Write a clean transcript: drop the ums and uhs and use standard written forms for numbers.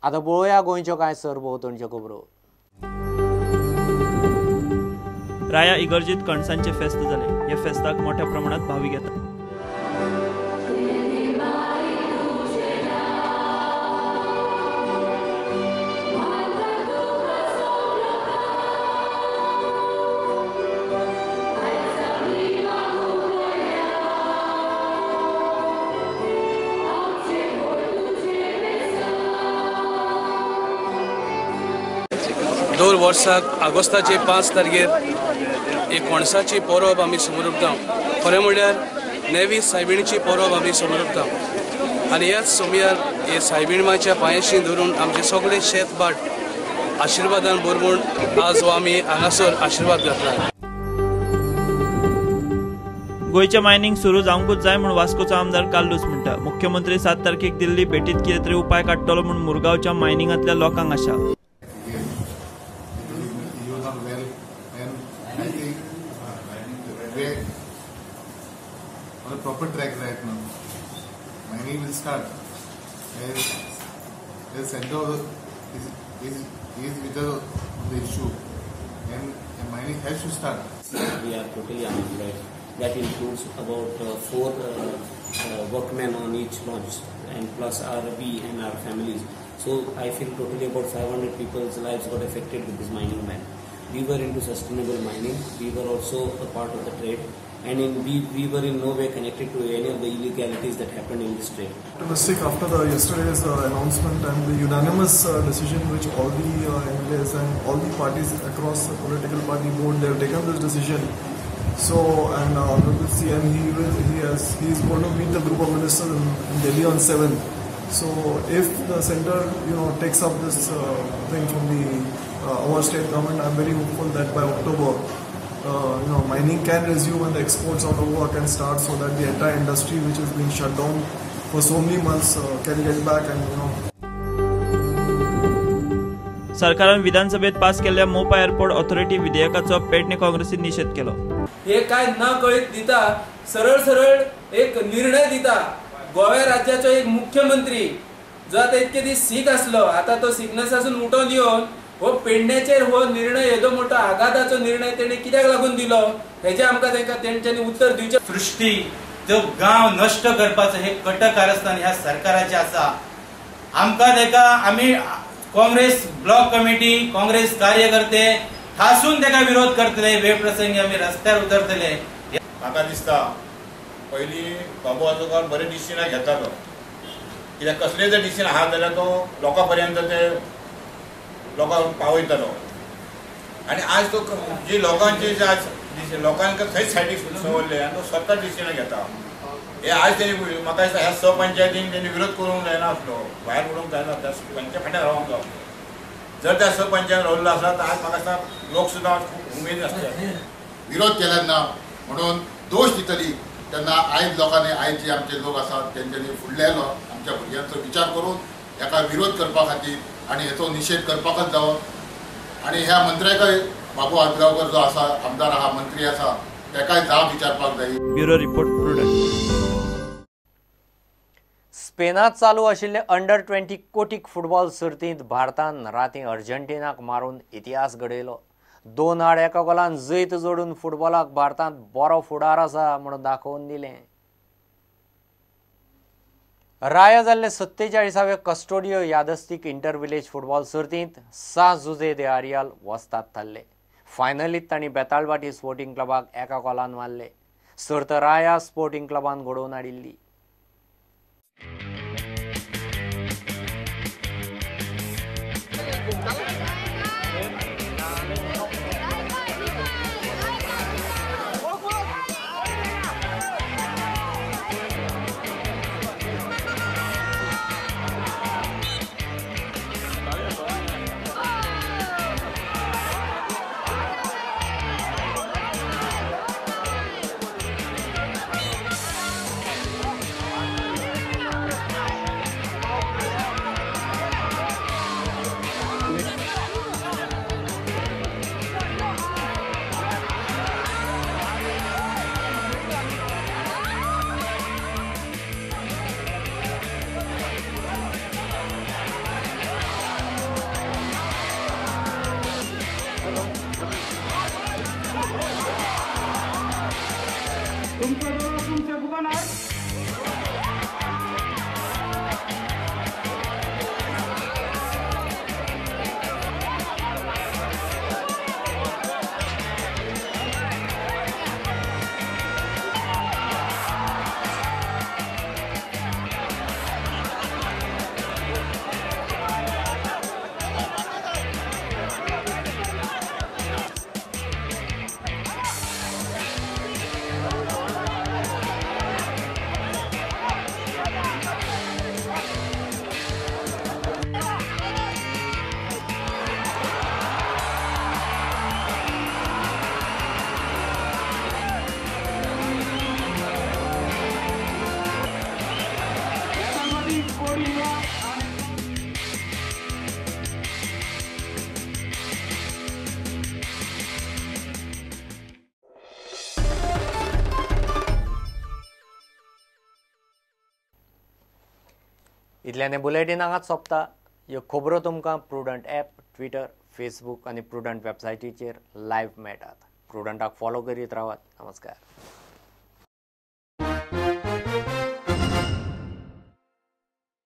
आतां पळोवया गोंयच्यो कांय सरभोंवतणच्यो खबरो. राया इगर्जीत कणसांचे फेस्त जाले. हे फेस्ताक मोठ्या प्रमाणात भावीक येतात. दर वर्साक ऑगस्टाचे 5 तारखेर एक कणसाची परब आमी समर्पता. खरें म्हणल्यार नेवी सायबिणीची परब आमी समर्पता आनी ह्याच समयार हे सायबीण मायच्या पांयाशी धरून आमचे सगळे शेतभाट आशिर्वादान भरपूर आज हो आमी हांगासर आशिर्वाद घातला. गोंयचें मायनिंग सुरू जावंकूच जाय म्हूण वास्कोचो आमदार कार्लूस म्हणटा. मुख्यमंत्री 7 तारखेक दिल्ली भेटीत कितें तरी उपाय काडटलो म्हूण मुरगांवच्या मायनिंगांतल्या लोकांक आशा. On a proper track right now. Mining will start. As the center is with the issue, and mining has to start. We are totally unemployed. That includes about 4 workmen on each launch, and plus our we and our families. So I feel totally about 500 people's lives got affected with this mining ban. We were into sustainable mining. We were also a part of the trade, and we were in no way connected to any of the illegalities that happened in this trade. Optimistic after the yesterday's announcement and the unanimous decision which all the MLAs and all the parties across the political party board, they have taken this decision. So, and Honorable CM, he is going to meet the group of ministers in Delhi on 7th. So if the center, takes up this thing from the our state government, I'm very hopeful that by October, mining can resume and the exports out of Goa can start, so that the entire industry which has been shut down for so many months can get back and सरकारान विधानसभेत pass केल्ल्या Mopa airport authority विधेयकाचो Pedne काँग्रेसीन निशेध केलो. हे काय न कळीत दिता सरळ सरळ एक निर्णय दिता. गोव्या राज्याचो एक मुख्यमंत्री जो आता इतके दीस सीक आसलो, आता तो सिकनसासून उठोवन येवन हो पेडण्याचेर हो निर्णय येदो मोठो आघाताचो निर्णय तेणे कित्याक लागून दिलो हेजे आमकां तांकां तेंच्यांनी उत्तर दिवचें. सृष्टी जो गांव नश्ट करपाचो हे कट कारस्थान ह्या सरकाराचें आसा. आमकां ताका आमी काँग्रेस ब्लॉक कमिटी, काँग्रेस कार्यकर्ते ठासून ताका विरोध करतले. वेळ प्रसंगी आमी रस्त्यार उतरतले. म्हाका दिसता पयलीं बाबू आजोगार बरें डिसिजनां घेतालो, कित्याक कसलें जर डिसिजन आहा जाल्यार तो लोकां पर्यंत ते लोकांक पावयतालो. आनी आज तो जी लोकांची आज लोकांक थंयच सायडीक दवरले आनी तो स्वता डिसिजनां घेता. हे आज तेणी म्हाका दिसता ह्या स पंचायतीन तेणी विरोध करूंक जायना आसलो, भायर उडोवंक जायना, त्या पंचायत फाटल्यान रावंक जाय. जर त्या स पंचायत रावल्लो आसा तर आज म्हाका दिसता लोक सुद्दां खूब उमेद आसता. विरोध केला ना म्हणून दोश दितली तेन्ना आयज लोकांनी, आयज जे आमचे लोक आसात तेंच्यांनी फुडले आमच्या भुरग्यांचो विचार करून हेका विरोध करपा खातीर आनी हेचो निशेध करपाकच जावो. आनी ह्या मंत्र्याकय बाबू आजगांवकर जो आसा, आमदार आहा, मंत्री आसा, तेकाय जाप विचारपाक जाय. Bureau report, Prudent. स्पेनात चालू आशिल्ले अंडर 20 कोटीक फुटबॉल सर्तींत भारतान रातीं अर्जेंटिनाक मारून इतिहास घडयलो. 2-1 गोलान जैत जोडून फुटबॉलाक भारतांत बरो फुडार आसा म्हणून दाखोवन दिलें. राया जाल्ले 47व्या कस्टोडियो यादस्तीक इंटर विलेज फुटबॉल सर्तींत सा जुजे दे आरियाल वस्ताद थारले. फायनलीत तांणी बेताळबाटी स्पोर्टिंग क्लबाक 1 गोलान मारले. सर्त राया स्पोर्टिंग क्लबान घडोवन हाडिल्ली. इतल्याने बुलेटिन हांगाच सोंपता. ह्यो खबरो तुमकां प्रुडंट ॲप, ट्विटर, फेसबूक आनी प्रुडंट वेबसायटीचेर लायव्ह मेळटात. प्रुडंटाक फॉलो करीत रावात. नमस्कार.